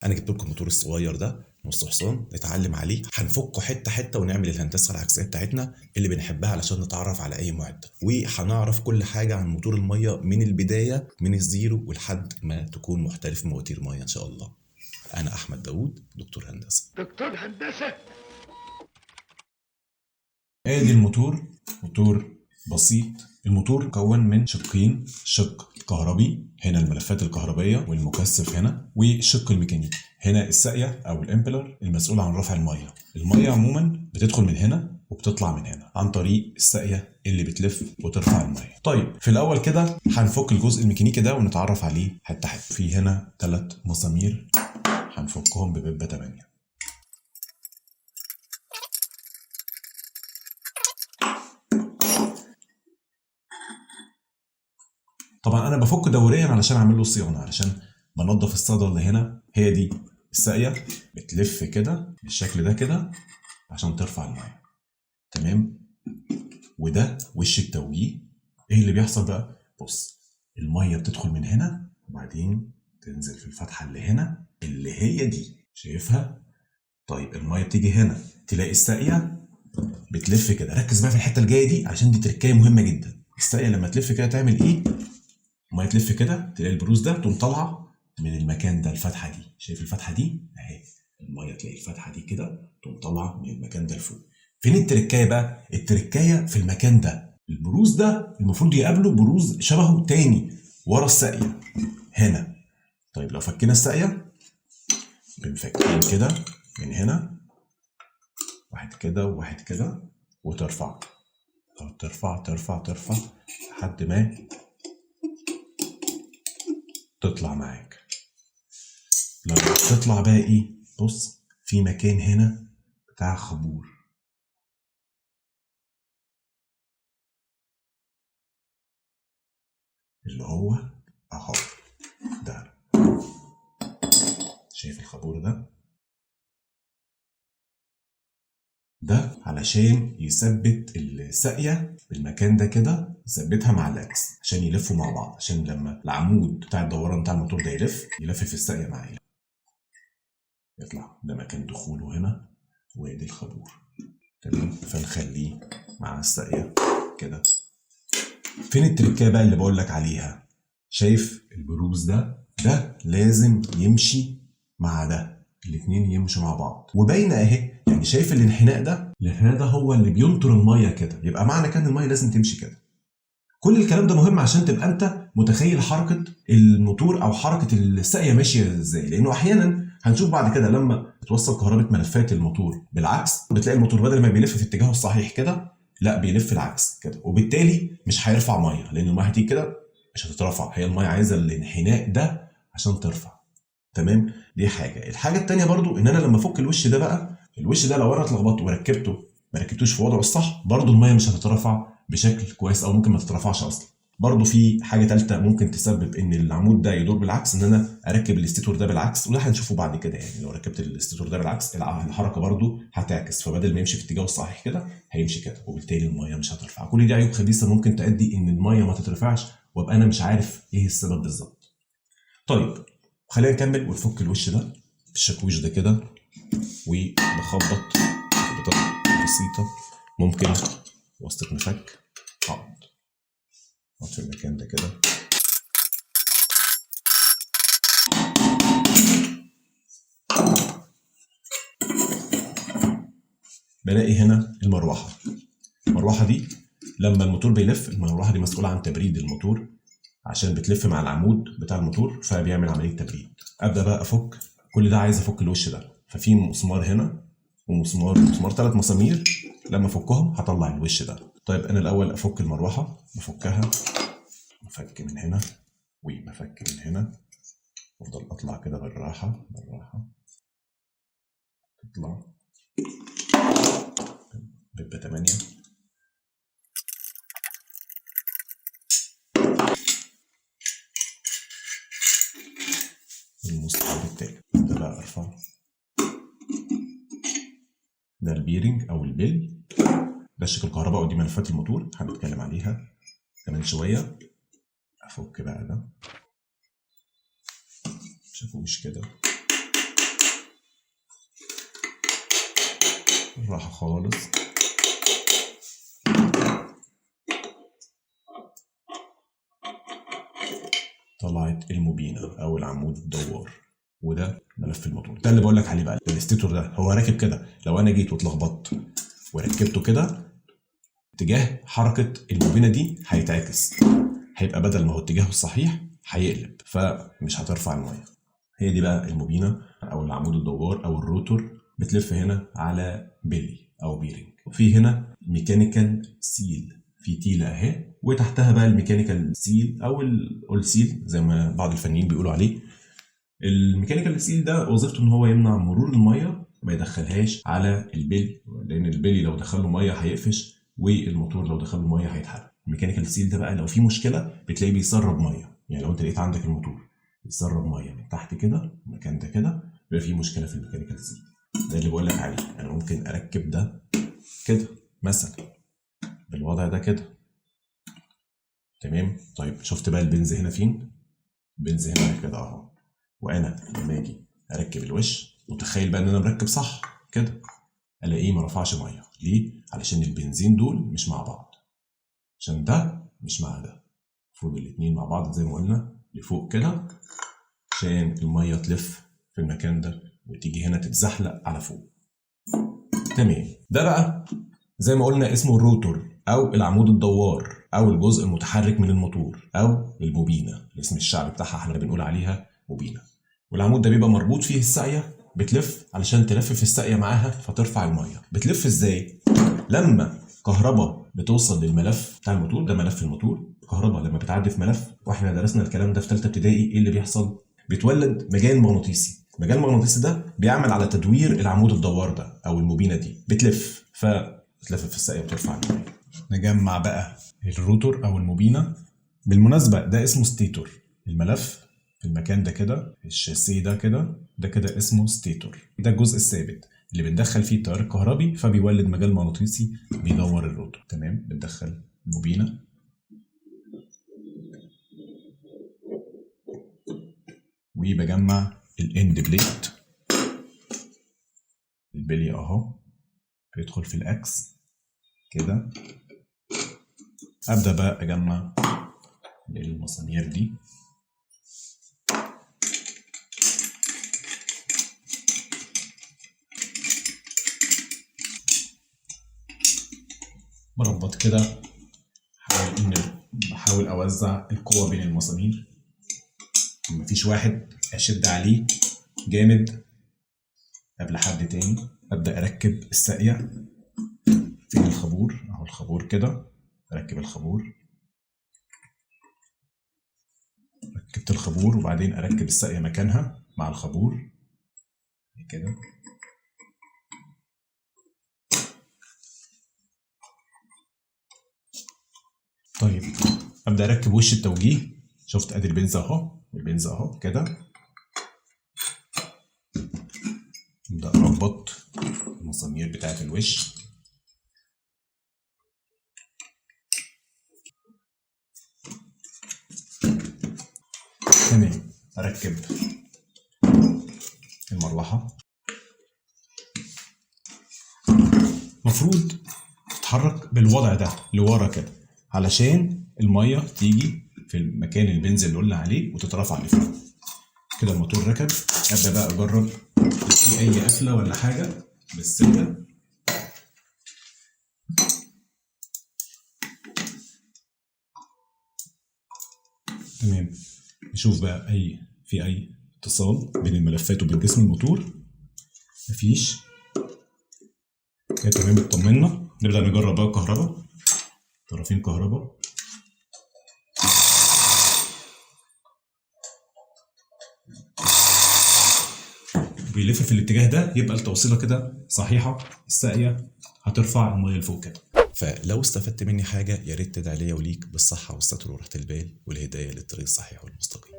انا جبت لكم الموتور الصغير ده نص حصان نتعلم عليه، هنفكه حتة حتة ونعمل الهندسة العكسيه بتاعتنا اللي بنحبها علشان نتعرف على اي معده، وهنعرف كل حاجة عن موتور المية من البداية من ال zero ولحد ما تكون محترف مواتير مية ان شاء الله. انا احمد داوود، دكتور هندسة. دكتور هندسة. ادي الموتور، موتور بسيط. الموتور مكون من شقين، شق كهربي هنا الملفات الكهربائية والمكثف هنا، وشق الميكانيكي هنا الساقيه او ال impeller المسؤول عن رفع المية. المية عموما بتدخل من هنا وبتطلع من هنا عن طريق الساقيه اللي بتلف وترفع المية. طيب في الاول كده هنفك الجزء الميكانيكي ده ونتعرف عليه حتة حتة. في هنا 3 مسامير هنفكهم بببه 8. طبعا انا بفك دوريا علشان اعمل له صيانة، علشان بنضف الصدى اللي هنا. هي دي الساقيه بتلف كده بالشكل ده كده عشان ترفع المية، تمام؟ وده وش التوجيه. ايه اللي بيحصل بقى؟ بص، المية بتدخل من هنا وبعدين تنزل في الفتحة اللي هنا اللي هي دي، شايفها؟ طيب المية بتيجي هنا تلاقي الساقيه بتلف كده. ركز بقى في الحتة الجاية دي عشان دي تركايه مهمة جدا. الساقيه لما تلف كده تعمل ايه؟ المية تلف كده تلاقي البروز ده تقوم طالعه من المكان ده، الفتحة دي، شايف الفتحة دي؟ اهي المية تلاقي الفتحة دي كده تقوم طالعه من المكان ده لفوق. فين التركايه بقى؟ التركايه في المكان ده. البروز ده المفروض يقابله بروز شبهه تاني ورا الساقيه هنا. طيب لو فكينا الساقيه بنفكين كده من هنا، واحد كده وواحد كده، وترفع ترفع ترفع ترفع لحد ما تطلع معاك. لما تطلع بقى ايه؟ بص، في مكان هنا بتاع خبور، اللي هو اهو ده، شايف الخابور ده؟ ده علشان يثبت الساقية بالمكان ده كده، يثبتها مع الاكس عشان يلفوا مع بعض، عشان لما العمود بتاع الدوران بتاع الموتور ده يلف يلف في الساقية معاه يطلع. ده مكان دخوله هنا، وادي الخابور، تمام؟ فنخليه مع الساقية كده. فين التركايه بقى اللي بقول لك عليها؟ شايف البروز ده؟ ده لازم يمشي مع ده، الاتنين يمشوا مع بعض، وباينه اهي. يعني شايف الانحناء ده؟ الانحناء ده هو اللي بينطر المية كده، يبقى معنى كان المية لازم تمشي كده. كل الكلام ده مهم عشان تبقى انت متخيل حركة الموتور او حركة الساقيه ماشية ازاي، لانه احيانا هنشوف بعد كده لما بتوصل كهرباء ملفات الموتور بالعكس، بتلاقي الموتور بدل ما بيلف في اتجاهه الصحيح كده، لا بيلف العكس كده، وبالتالي مش هيرفع مية، لان المية هتيجي كده مش هتترفع، هي المية عايزه الانحناء ده عشان ترفع، تمام؟ دي حاجة. الحاجة الثانية برضو ان انا لما افك الوش ده بقى، الوش ده لو انا اتلخبطت وركبته ما ركبتوش في وضعه الصح، برضو المية مش هتترفع بشكل كويس، او ممكن ما تترفعش اصلا. برضو في حاجة ثالثة ممكن تسبب ان العمود ده يدور بالعكس، ان انا اركب ال stator ده بالعكس، وده هنشوفه بعد كده. يعني لو ركبت ال stator ده بالعكس الحركة برضو هتعكس، فبدل ما يمشي في اتجاهه الصحيح كده هيمشي كده، وبالتالي المية مش هترفع. كل دي عيوب خبيثة ممكن تؤدي ان المية ما تترفعش، وابقى انا مش عارف ايه السبب بالظبط. طيب خلينا نكمل ونفك الوش ده بالشاكوش ده كده، وبخبط بطريقة بسيطة، ممكن واسطه مفك، اقعد في المكان ده كده. بلاقي هنا المروحة. المروحة دي لما الموتور بيلف، المروحة دي مسؤولة عن تبريد الموتور، عشان بتلف مع العمود بتاع الموتور فبيعمل عملية تبريد. ابدا بقى افك كل ده، عايز افك الوش ده، ففي مسمار هنا ومسمار ومسمار، 3 مسامير، لما افكهم هطلع الوش ده. طيب انا الاول افك المروحة، بفكها بفك من هنا وبفك من هنا، افضل اطلع كده بالراحة بالراحة، تطلع بيبقى 8. المسمار التاني ده بقى ارفع، ده ال bearing او البل، ده شكل الكهرباء، ودي ملفات الموتور هنتكلم عليها كمان شوية. افك بقى ده شاكوش كده، بالراحة خالص. طلعت الموبينه او العمود الدوار، وده ملف الموتور. ده اللي بقول لك عليه بقى، ال stator ده هو راكب كده. لو انا جيت واتلخبطت وركبته كده، اتجاه حركة الموبينه دي هيتعكس، هيبقى بدل ما هو اتجاهه الصحيح هيقلب، فمش هترفع المية. هي دي بقى الموبينه او العمود الدوار او ال rotor. بتلف هنا على بلي او bearing، وفي هنا mechanical seal، في تيله اهي، وتحتها بقى ال mechanical seal او ال oil seal زي ما بعض الفنيين بيقولوا عليه. ال mechanical seal ده وظيفته ان هو يمنع مرور المية، ما يدخلهاش على البلي، لان البلي لو دخله مية هيقفش، والموتور لو دخله مية هيتحرق. ال mechanical seal ده بقى لو في مشكلة بتلاقيه بيسرب مية، يعني لو انت لقيت عندك الموتور بيسرب مية من تحت كده المكان ده كده، بيبقى في مشكلة في ال mechanical seal. ده اللي بقول لك عليه. انا ممكن اركب ده كده مثلا بالوضع ده كده، تمام. طيب شفت بقى ال pins هنا فين؟ ال pins هنا كده اهو. وانا لما اجي اركب الوش، متخيل بقى ان انا مركب صح كده، الاقيه ما رفعش مية. ليه؟ علشان البنزين دول مش مع بعض، عشان ده مش مع ده، المفروض الاتنين مع بعض زي ما قلنا لفوق كده، عشان المية تلف في المكان ده وتيجي هنا تتزحلق على فوق. تمام. ده بقى زي ما قلنا اسمه ال rotor او العمود الدوار او الجزء المتحرك من الموتور او الموبينه، الاسم الشعبي بتاعها احنا بنقول عليها موبينه. والعمود ده بيبقى مربوط فيه الساقيه، بتلف علشان تلف في الساقيه معاها فترفع المية. بتلف ازاي؟ لما كهرباء بتوصل للملف بتاع الموتور، ده ملف الموتور، الكهرباء لما بتعدي في ملف، واحنا درسنا الكلام ده في ثالثة ابتدائي، ايه اللي بيحصل؟ بيتولد مجال مغناطيسي. المجال المغناطيسي ده بيعمل على تدوير العمود الدوار ده او الموبينه دي، بتلف، فبتلف في الساقيه وترفع المية. نجمع بقى ال rotor او الموبينه. بالمناسبة ده اسمه stator، الملف في المكان ده كده، الشاسيه ده كده، ده كده اسمه stator. ده الجزء الثابت اللي بندخل فيه التيار الكهربي، فبيولد مجال مغناطيسي بيدور ال rotor. تمام. بندخل الموبينه، وبجمع ال end plate، البلي اهو بيدخل في الاكس كده. ابدا بقى اجمع المسامير دي. بربط كده، بحاول اوزع القوة بين المسامير، مفيش واحد اشد عليه جامد قبل حد تاني. ابدا اركب الساقية. فين الخابور؟ اهو الخابور كده، اركب الخابور. ركبت الخابور، وبعدين اركب الساقية مكانها مع الخابور كده. طيب ابدا اركب وش التوجيه. شفت ادي البنزه اهو والبنزه اهو كده. ابدا اربط المسامير بتاعه الوش. تمام. اركب المروحة. المفروض تتحرك بالوضع ده لورا كده، علشان المية تيجي في المكان البنز اللي قلنا عليه وتترفع لفوق كده. الموتور ركب. ابدا بقى اجرب في اي قفله ولا حاجة بالسلة. تمام. نشوف بقى في اي اتصال بين الملفات وبين جسم الموتور. مفيش كده. تمام، اطمنا. نبدا نجرب بقى الكهرباء. طرفين كهرباء. بيلف في الاتجاه ده، يبقى التوصيله كده صحيحه، الساقيه هترفع المية لفوق كده. فلو استفدت مني حاجة يا ريت تدعي ليا وليك بالصحة والستر وراحة البال والهداية للطريق الصحيح والمستقيم.